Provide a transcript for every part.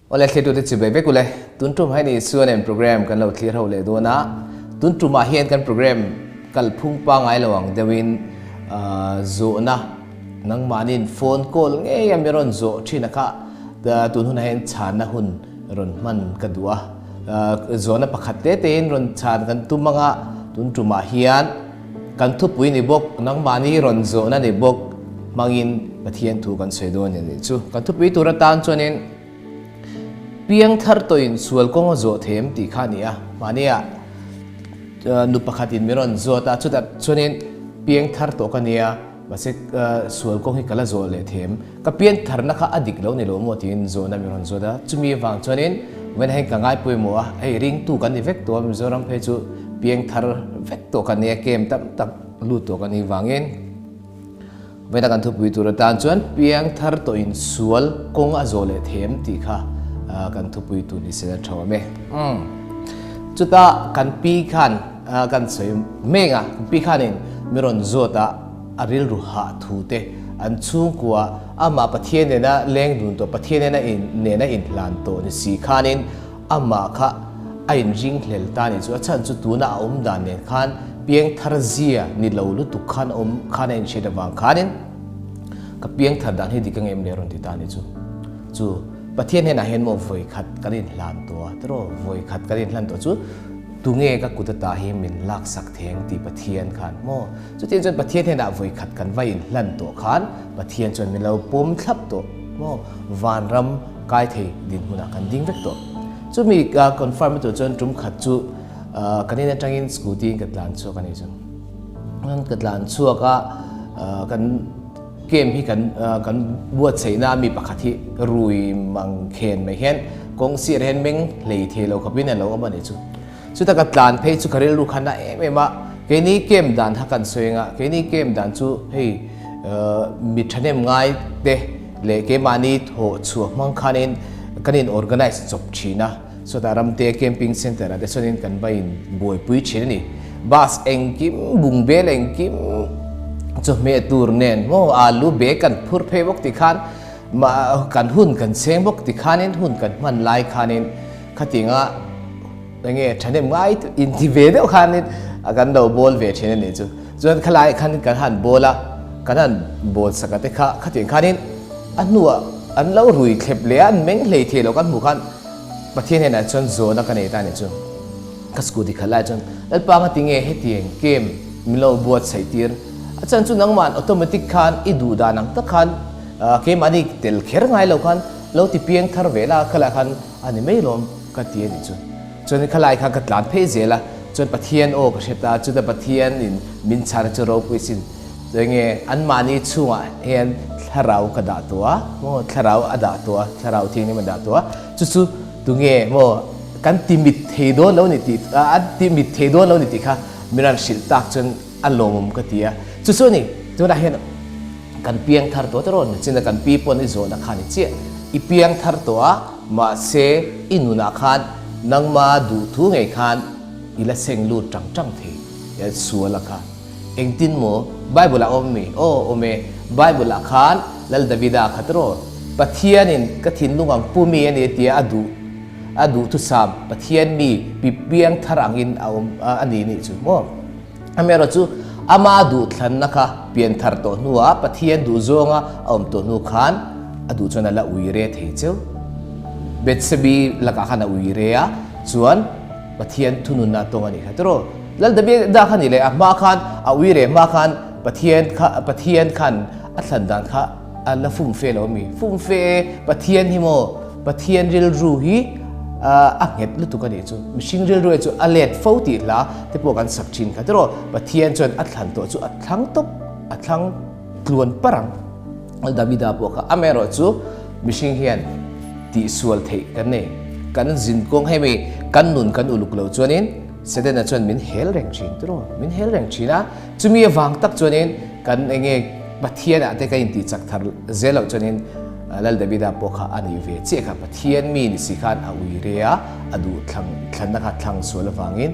Awle thliatute chibai vek ule, tun tum hi ni chuan en program kan lo thlir ho leh dawn a, tun tumah hian kan program kalphung pangai lo ang deuhin zawhna nangmahnin phone call ngei a mi rawn zawh thin a kha tun hunah hian chhanna hun rawn hman ka duh a, zawhna pakhat te tein rawn chhan kan tum anga tun tumah hian kan thupui ni bawk nangmahni rawn zawhna ni bawk hmangin Pathian thu kan sawi dawn a nih chu. Kan thupui tur atan chuanin piang thar tawhin sual kawng a zawh them tih kha a ni a, mahnia nu pakhatin mi rawn zawt a, chutah chuanin piang thar tawh ka nia, mahse sual kawng hi ka la zawh leh them, ka pian tharna kha a dik lo ni lo maw tiin zawhna mi rawn zawt a, chumi avang chuanin vawiin hei ka ngai pawimawh a, hei ringtu kan ni vek tawh a, Mizoram phei chu piang thar vek tawh ka nia, kem tam tak lut tawh ka nih vangin. Vawiina kan thupui tur atan chuan piang thar tawh in sual kawng a zawh leh them tih kha kan thupui tur ni se a tha awm e. Chutah kan pi khan kan sawi mek a, kan pi khanin mi rawn zawt a, a rilru hah thu te an chhungkua amah Pathian nena leng dun tawh, Pathian nena in nena inhlan tawh ni si khanin Amah kha a inring hlel ta ni chu a chhan chu tuna a awm dan nen khan piang thar zia ni lo lutuk khan awm khan a inhriat avang khanin ka piang thar dan hi dik ang em le rawn ti ta ni chu. Chu Pathian hnenah hian maw vawi khat kan inhlan tawh a tiraw vawi khat kan inhlan tawh chu tunge ka kut ata hi min laksak thei ang tih Pathian khan maw chutiang chuan Pathian hnenah vawi khat kan va inhlan tawh khan Pathian chuan min lo pawm thlap tawh maw vanram kai thei dinhmunah kan ding vek tawh. Chumi confirm tur chuan tum khat chu kan in atangin scooty in ka tlan chhuak a ni chu. Ka tlan chhuak a, kan camp hi kan kan buatsaihna mi pakhat hi rui mang khen mai hian kawng sir hian meng hlei thei lo khawpin a lo awm a ni chu. Chuta ka tlan phei chu ka rilru khan a em em a, keini camp dan kha kan sawi anga, keini camp dan chu hei mi thahnem ngai te leh keimahni thawh chhuah hmang khanin kan in organize chawp thin a, chutah ramte camping center ah te chuanin kan va in buaipui thin a ni. Bus engkim bungbel engkim chawhmeh tur nen maw alu bag kan phur phei bawk tikhan kan hun kan cheng bawk tikhanin hun kan hman lai khanin Khatinga enge thahnem ngai inti ve deuh khanin kan lo bawl ve thin a nih chu. Chuan khalai khan kan han bawl a, kan han bawl sak a te kha khatiang khanin a hnuah an lo rui thlep leh a, an meng hlei thei lo kan hmuh khan Pathian hnenah chuan zawhna ka nei ta a nih chu. Ka scooty khalh lai chuan Lalpa nga tinge hetiang game min lo buatsaih tir? A chhan chu nangmah automatic khan i duh dan ang tak khan keimahni tel kher ngai lo khan lo ti piang thar ve la khalai khan A ni mai lawm ka ti a nih chu. Chuan khalai kha ka tlan phei zel a, chuan Pathian aw ka hre ta, chuta Pathian in min chhan a chu ropui sin. Enge anmahni chhungah hian thlarau ka dah tawh a, maw thlarau a dah tawh a, thlarau thianghlim a dah tawh a, chu chu tunge maw kan ti mit thei dawn lo ni tih, an ti mit thei dawn lo ni tih kha min rawn hrilh tak chuan a lawmawm ka ti a. Chu chu a ni, tunah hian kan piang thar tawh tiraw, nachina kan pi pawn i zawhna kha a ni chiah, i piang thar tawh a, Mahse, i nunah khan nangma duhthu ngei khan i la seng lut tang tang thei e sual a kha. Engtin maw? Bible ah awm mi? Aw, awm e. Bible ah khan Lal Davida kha tiraw, Pathianin ka thinlung ang pu mi a ni tia a duh a duhthusam Pathian mi pi piang thar angin a awm a ni nih chu maw? Amaherawh chu ama duhthlanna kha pian thar tawh hnuah Pathian duh zawnga a awm tawh hnu khan a duh chuan a la ui re thei cheu. Bethsebi lakah khan a ui re a, chuan Pathian thununna a tawng a nih kha tiraw. Lal Davida kha nih leh a hma khan a ui re hma khan Pathian kha Pathian khan a thlan dan kha a la fum fe lo a mi? Fum fe e, Pathian hi maw? Pathian rilru hi a nghet lutuk a nih chu. Mihring rilru hi chu a let fo tih hla te pawh kan sak thin kha tiraw. Pathian chuan a thlan tawh chu a thlang tawp, a thlang tluan par ang. Davida pawh kha amaherawh chu mihring hian tihsual theih kan nei. Kan zinkawng hemi kan nun kan uluk lo chuanin Setana chuan min hel reng thin tiraw. Min hel reng thin a, chumi avang tak chuanin kan enge Pathianah te ka intih chak thar zel loh chuanin Lal Davida pawh kha a nih ve chiah kha Pathian mi ni si khan a ui re a, a duh thlang thlanna kha thlang sual avangin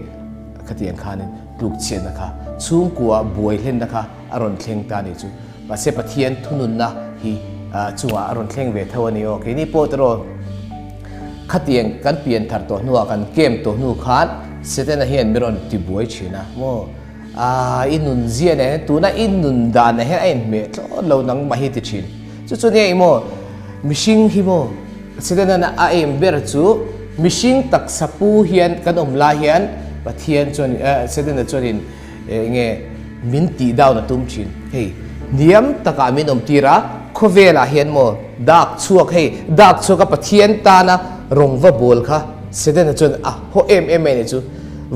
khatiang khanin tluk chhiatna kha chhungkua buai hlenna kha a rawn thleng ta ni chu. Mahse Pathian thununna hi chungah a rawn thleng ve tho a ni aw. Keini pawh tiraw. Khatiang kan pian thar tawh hnuah kan camp tawh hnu khan Setana hian min rawn ti buai thin a maw? Aaa i nun zia nen hian tuna i nun dan ah hian a inhmeh tlawt lo nangmah hi ti thin. Chu chu nia i maw mihring hi maw Setana a aim ber chu mihring taksa pu hian kan awm lai hian Pathian chuan Setana chuanin eng nge min tih down a tum thin. Hei hniam takah min awm tir a, khawvelah hian maw dak chhuak hei dak chhuak a Pathian tana rawng va bawl kha Setana chuan a haw em em mai a nih chu.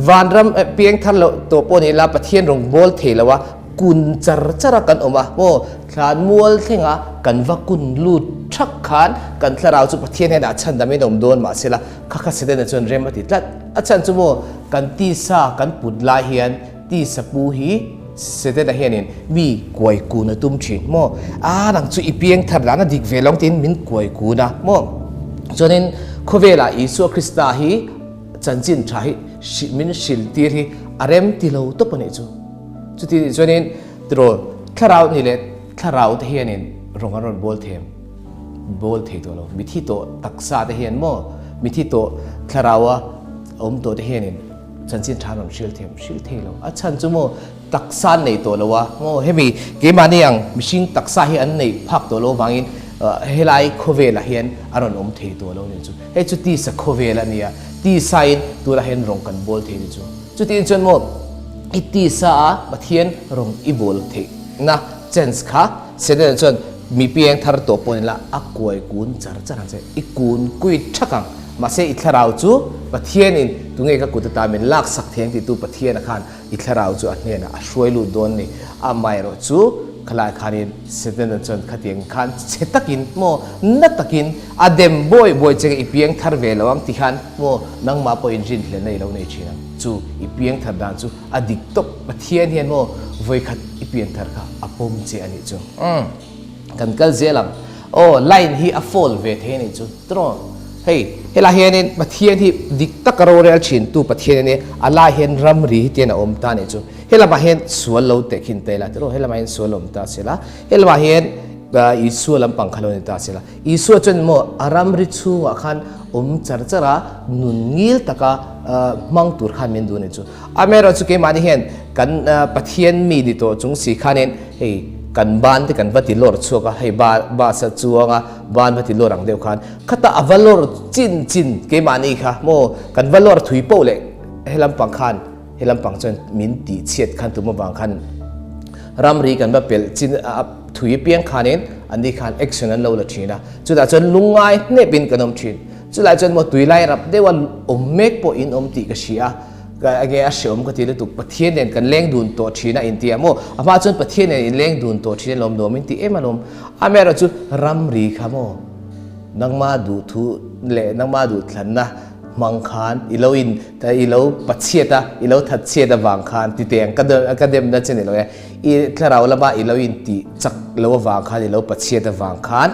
Vanram piang thar loh tawh pawh ni ila Pathian rawng bawl thei lo a, kun char char a kan awm a, maw thlan mual thlenga kan va kun lut thak khan kan thlarau chu Pathian hnenah chhandamin a awm dawn mahsela kha kha Setana chuan rem a ti tlat. A chhan chu maw kan tisa kan put lai hian tisa pu hi Setana hianin mi kuai kun a tum thin maw a nang chu i piang thar dan a dik ve lo tiin min kuai kun a maw chuanin khawvelah Isua Krista hi chanchin tha hi min hril tir hi a rem ti lo tawp a nih chu. Chuti nih chuanin tiraw thlarau ni leh thlarau te hianin rawng an rawn bawl them bawl thei tawh lo. Mithi tawh taksa te hian maw mithi tawh thlaraua awm tawh te hianin chanchin tha an rawn hril them hril thei lo. A chhan chu maw taksa an nei tawh lo a maw hemi keimahni ang mihring taksa hi an neih phak tawh lo avangin helai khawvelah hian a rawn awm thei tawh lo a nih chu. Hei chu tisa khawvel a nia, tisain tunah hian rawng kan bawl thei ni chu. Chutiin chuan maw i tisa a Pathian rawng i bawl theihna chance kha Setana chuan mi piang thar tawh pawh nila a kuai kun char char ang che, i kun kui thak ang. Mahse i thlarau chu Pathianin tunge ka kut ata min laksak thei ang titu Pathiana khan i thlarau chu a hnenah a hruai lut dawn ni. Amaherawh chu khalai khanin Setana chuan khatiang khan chhe takin maw na takin a dem bawi bawi che i piang thar ve lo ang ti khan maw nangmah pawh in rinhlelna i lo nei thin ang. Chu i piang thar dan chu a dik tawp. Pathian hian maw vawikhat i pian thar kha a pawm che a nih chu. Umm kan kal zel ang. Aw line hi a fall ve thei a nih chu. Tiraw hei helai hianin Pathian hi dik taka rorel thin tu Pathian a nia a lai hian ramri hi tian a awm ta a nih chu. He lamah hian sual lo teh khin ta ila tiraw he lamah hian sual awm ta se la he lamah hian Isua lampang kha lo ni ta se la Isua chuan maw a ramri chhungah khan awm char char a nun ngil taka hmang tur khan min duh a ni chu. Amaherawhchu keimahni hian kan Pathian mi ni tawh chung si khanin hei kan ban te kan va ti lawr chhuak a hei ba bus a chuang a ban va ti lawr ang deuh khan khata a va lawr chin chin keimahni kha maw kan va lawr thui poh leh he lampang khan He lampang chuan min tih chhiat khan tum avang khan ramri kan va pelh chin a thui piang khanin an ni khan action an lo la thin a, chutah chuan lungngai hnepin kan awm thin. Chulai chuan maw tuilai rap deuha awm mek pawh in awm tih ka hria a, ka enge a hreawm ka ti lutuk, Pathian nen kan leng dun tawh thin a inti a maw, a hma chuan Pathian nen in leng dun tawh thin alawm nuam in ti em alawm, amaherawh chu ramri kha maw nangma duhthu leh nangma duhthlanna Hmang khan i lo in i lo pachhiat a, i lo thatchhiat avang khan ti teh ang ka ka demna che ni lo e, i thlarau lama i lo in tih chak lo avang khan i lo pachhiat avang khan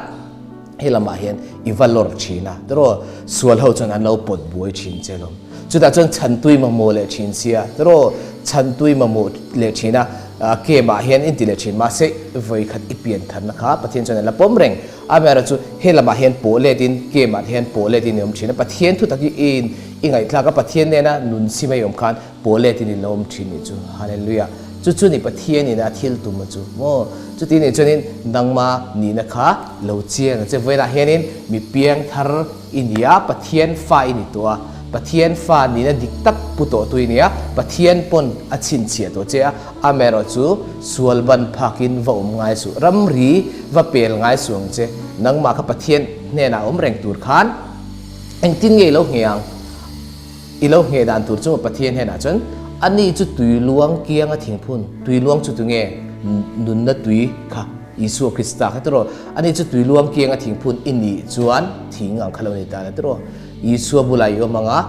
he lamah hian i va lawr thin a tiraw sual ho chuan an lo pawt buai thin che lawm. Chutah chuan chhantui mamawh leh thin sia tiraw chhantui mamawh leh thin a camp ah hian in ti leh thin mahse vawikhat i pian tharna kha Pathian chuan a la pawm reng. Amaherawh chu he lamah hian pawh letin kemah te hian pawh letin i awm thin a, Pathian thu tak hi i i ngaihthlak a, Pathian nena nun si mai awm khan pawh letin i lo awm thin nih chu. Hallelujah! Chu chu ni Pathian in a thil tum a chu maw? Chuti nih chuanin nangma nihna kha lo chiang ang che. Vawiinah hianin mi piang thar i ni a, Pathian fa i ni tawh a, Pathian fa nihna dik tak pu tawh tu i ni a, Pathian pawn a chhinchhiah tawh che a, Amaherawh chu sual ban phakin va awm ngai suh, ramri va pel ngai suh ang che. Nangmah kha Pathian hnenah awm reng tur khan engtin nge i lo ngheh ang? I lo ngheh dan tur chu Pathian hnenah chuan ani chu tui luang kianga thingphun, tui luang chu tunge? Nunna tui kha Isua Krista kha tiraw? Ani chu tui luang kianga thingphun i nih chuan thing ang kha lo ni ta la tiraw? Isua bulah i awm ang a,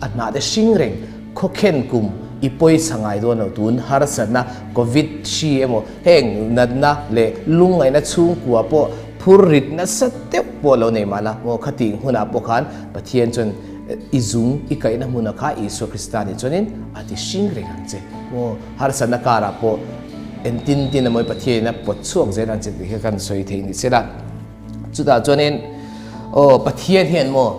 a hnah te hring reng. Khawkhen kum i pawisa ngai dawn lo tun harsatna Covid hri emaw heng natna leh lungngaihna chhungkua pawh phur rit nasa deuh pawh lo nei mahla maw khatih hunah pawh khan Pathian chuan i zung i kaihna hmuna kha Isua Krista nih chuanin a ti hring reng ang che maw harsatna karah pawh entin tin emaw Pathianin a pawt chhuak zel ang che tih kha kan sawi thei ni sela chutah chuanin aw Pathian hian maw.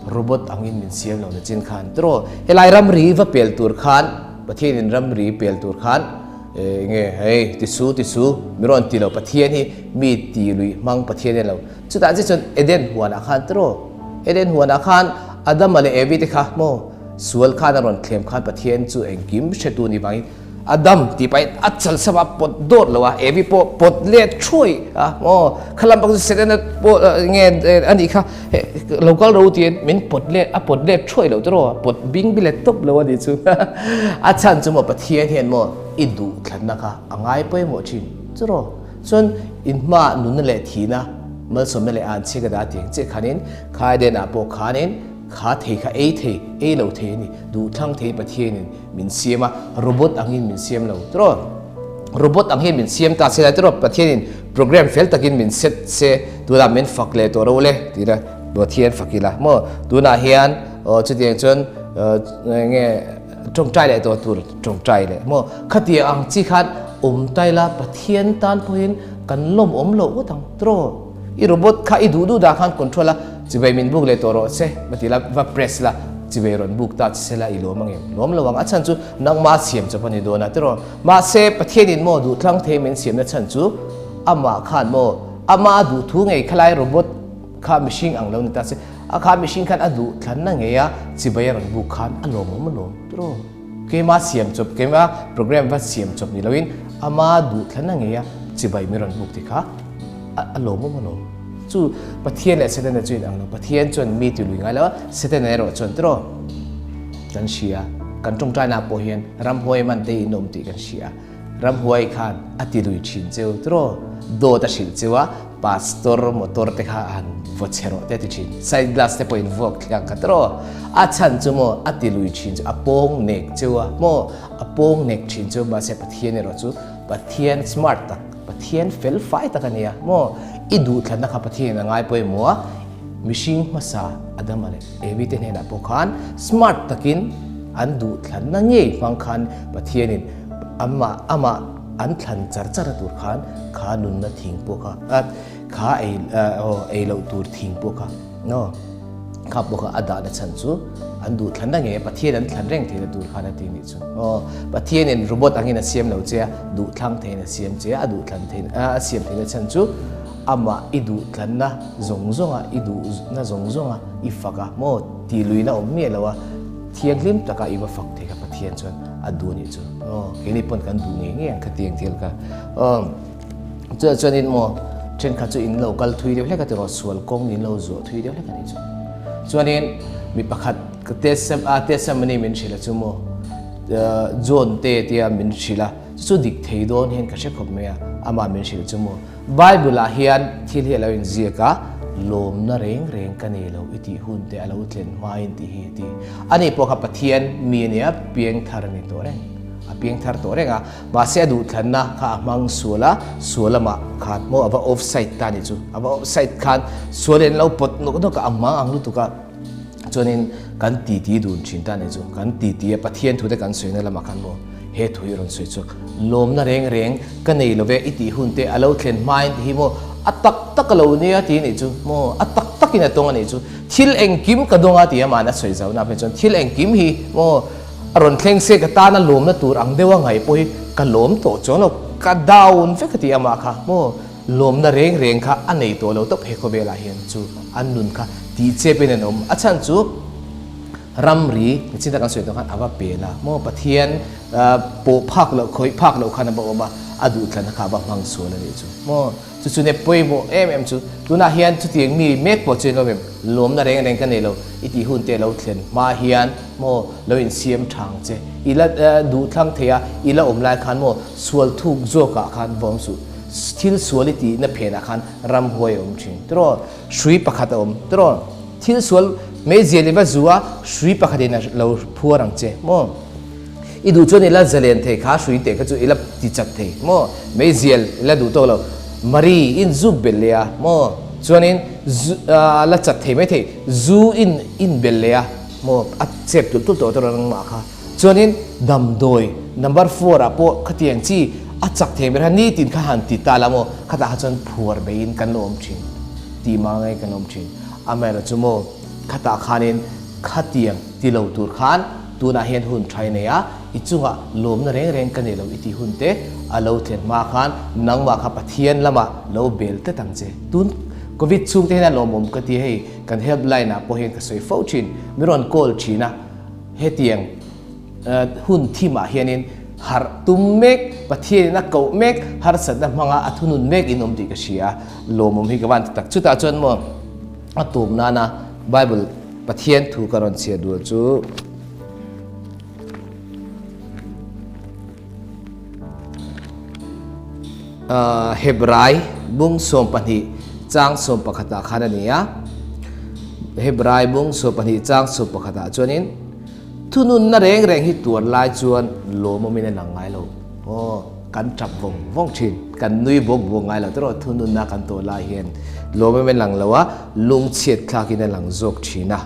Robot angin min siam lo na chin khan tiraw helai ramri va pel tur khan Pathianin ramri pel tur khan enge hei tisu tisu mi rawn ti lo Pathian hi mi ti lui hmang Pathian en lo chutah chiah chuan Eden huanah khan tiraw Eden huanah khan Adama leh Evi te kha maw sual khan a rawn thlem khan Pathian chu engkim hretu ni vangin Adam tih pahin a chalsam a pawt dawt lo a, Evi pawh pawt let thuai a, aw khalam bak chu Setana pawh nge a nih kha lo kal ro tiin min pawt let a pawt let thuai lo tiraw a pawt bing bi let tawp lo a nih chu a chhan chu maw Pathian hian maw i duh thlanna kha a ngai pawimawh thin churaw chuan in hmaah nunna leh thihna malsawmna leh anchhia ka dah tih ang chiah khanin Khaidenah pawh khanin kha thei kha ei thei ei lo thei a ni duhthlang thei Pathianin Min siam a, robot angin min siam lo tiraw? Robot ang hian min siam ta se lai tiraw? Pathianin program fel takin min set se, tunah min fak leh tawh ro le tih na Pathian fak ila maw? Tunah hian aw chutiang chuan enge tawngtai leh tawh tur tawngtai leh maw? Khatiang ang chi khan awm ta ila Pathian tan pawhin kan lawmawm loh ngawt ang tiraw? I robot kha i duh duh dah khan control a, chivei min buk leh tawh rawh che, va ti la, va press la, chivei rawn buk ta che se la i lawm ang em? Lawm lo ang, a chhan chu nangmah siam chawp a ni dawn a tiraw? Mahse, Pathianin maw duh tlang thei min siamna chhan chu amah khan maw, ama duh thu ngei khalai robot kha mihring ang lo ni ta se, a kha mihring khan a duh thlanna ngei a chivei a rawn buk khan a lawmawm alawm tiraw? Keimah siam chawp, keimah program va siam chawp ni loin ama duh thlanna ngei a chivei min rawn buk ti kha a lawmawm alawm. Chu Pathian leh Setana chu inang lo. Pathian chuan mi ti lui ngai lo a, Setana erawh chuan tiraw kan hria. Kan tawngtaina pawh hian ramhuai man te in awm tih kan hria. Ramhuai khan a ti lui thin cheu tiraw, dawt a hrilh cheu a, pastor motor te kha a han vaw chhe rawh te a ti thin. Side glass te pawh in vuak thliang kha tiraw. A chhan chu maw a ti lui thin chu a pawng nek cheu a maw, a pawng nek thin cheu mahse Pathian erawh chu Pathian smart tak. Pathian fel fai tak a nia maw? I duhthlanna kha Pathianin a ngai pawimawh a, mihring hmasa Adama leh Evi te hnenah pawh khan smart takin an duhthlanna ngei hmang khan Pathianin amah amah an thlan char char a tur khan kha nunna thing pawh kha kha ei ei loh tur thing pawh kha no. Kha pawh kha a dahna chhan chu an duh thlanna nge Pathian an thlan reng theihna tur khan a ti nih chu. Aw, Pathianin robot angin a siam lo che a, duh thlang theihin a siam che a, a duh thlan theih a siam theihna chhan chu amah i duh thlanna zawng zawnga i duhna zawng zawnga i fak a maw tih luihna awm miah lo a, thianghlim taka i va fak thei kha Pathian chuan a duh nih chu. Aw, keini pawn kan duh ngei ngei ang khatiang thil kha. Aw. Chutah chuanin maw thenkhat chu in lo kal thui deuh hlek a tiraw sual kawng in lo zuah thui deuh hlek a nih chu. Chuanin mi pakhat ka a testimony min hrilh a chu maw John te tia min hrilh a chu chu dik thei dawn hian ka hre khawp mai a amah min hrilh chu maw Bible ah hian thil hi a lo inziak a lawmna reng reng ka nei lo i tih hun te a lo thlen hmain tih hi a ti. Ani pawh kha Pathian mi a nia piangthar a ni tawh reng a piangthar tawh reng a. Mahse a duhthlanna kha a hmang sual a, sual lamah khan maw a va offside ta nih chu, a va offside khan sual in lo pawt nawk nawk a, a hmang ang lutuk a, chuanin kan titi dun thin ta nih chu, kan titi a Pathian thu te kan sawina lamah khan maw he thu hi a rawn sawi chhuak, lawmna reng reng ka nei lo ve i tih hun te a lo thlen hmain ti hi maw a tak tak a lo nia ti nih chu maw a tak takin a tawng a nih chu, thil engkim ka dawng a ti a mahna sawi zauhna phei chuan thil engkim hi maw A rawn thleng se ka tana lawmna tur ang deuha ngaih pawh hi ka lawm tawh chuang lo, ka down vek a ti amah kha maw, lawmna reng reng kha a nei tawh lo tawp he khawvelah hian chu an nun kha tih chep in an awm. A chhan chu ramri nichin tak an sawi tawh khan a va pel a maw, Pathian pawh phak loh khawih phak loh khan a va awm a, a duhthlanna kha a va hmang sual a nih chu maw. Chu chu ne pawimawh em em chu tunah hian chutiang mi mek pawh chu in awm em? Lawmna reng reng ka nei lo i tih hun te lo thlen hma hian maw lo insiam thang che i la duh thlang thei a i la awm lai khan maw sual thuk zawkah khan vawm suh thil sual i tihna phenah khan ramhuai a awm thin tiraw hrui pakhat a awm tiraw thil sual meizial i va zu a hrui pakhatin a lo phuar ang che maw. I duh chuan i la zalen thei kha hrui teh kha chu i la ti chat thei maw? Meizial i la duh tawk lo. Marie in zu belh leh a maw? Chuanin zu a la chat thei mai thei. Zu in in belh leh a maw? A chep tulh tulh tawh tawh rang mah kha. Chuanin damdawi number four ah pawh khatiang chi a chak thei ber kha nitin kha han ti ta la maw? Khatah kha chuan phuar beiin kan la awm thin. Tih mah ngai kan awm thin. Amaherawhchu maw? Khatah khanin khatiang ti lo tur khan tunah hian hun tha i nei a, i chungah lawmna reng reng ka nei lo i tih hun te a lo thlen hma khan nangmah kha Pathian lamah lo bel tlat ang che. Tun Covid chhung te hian a lawmawm ka ti hei kan helpline ah pawh hian ka sawi fo thin, mi rawn call thin a, hetiang hun thim ah hianin harh tum mek, Pathianin a koh mek, harsatna hmanga a thunun mek in awm tih ka hria a, lawmawm hi ka van ti tak. Chutah chuan maw a tawp nana Bible Pathian thu ka rawn chhiar dual chu Hebrai bung 12 chang 11 ah khan a ni a. Hebrai bung 12 chang 11 ah chuanin thununna reng reng hi tuar lai chuan lawmawmin a lang ngai lo. Aw, kan tap vawng vawng thin, kan nui bawk bawk ngai lo tawrh thununna kan tawh lai hian lawmawmin a lang lo a, lungchhiat thlakin a lang zawk thin a,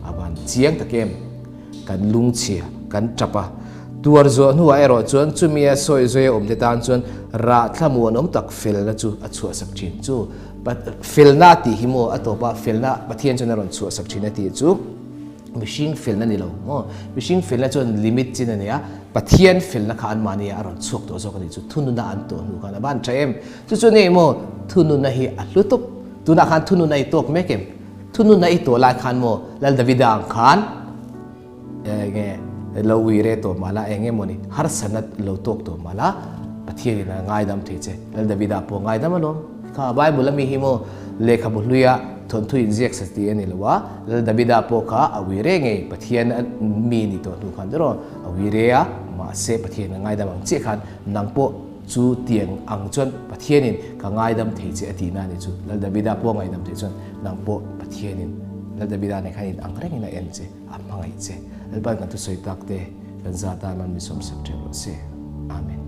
a van chiang tak em. Kan lungchhia, kan tap a. Tuar zuah hnuah erawh chuan chumia sawi zawia awmte tan chuan rah thlamuanawm tak felna chu a chhuahsak thin. Chu felna tih hi maw a tawpa felna Pathian chuan a rawn chhuahsak thin a tih chu mihring felna ni lo maw? Mihring felna chuan limit chin a nei a, Pathian felna kha anmahni ah a rawn chhuak tawh zawk a nih chu thununa an tawh hnu khan a van tha em? Chu chu nei maw thununa hi a hlu tawp. Tunah khan thununa i tawk mek em? Thununa i tawh lai khan maw Lal Davida ang khan enge lo ui re tawh mah la eng emaw ni harsatna lo tawk tawh mah la Pathian in a ngaidam thei che. Lal Davida pawh ngaidam alawm. Kha Bible ami hi maw lehkhabu hluia thawnthu inziak sa tih a ni lo a, Lal Davida pawh kha a ui re ngei Pathian mi ni tawh hnu khan tiraw a ui re a, mahse Pathian a ngaidam ang chiah khan nang pawh Chu tiang ang chuan Pathianin ka ngaidam thei che a tihna a ni chu. Lal Davida pawh ngaidam thei chuan nang pawh Pathianin Lal Davida nen khan in ang rengin a en che, a hmangaih che. Lalpa'n kan thusawi tak te kan zat a man min sawmsak ṭeuh rawh se. Amen.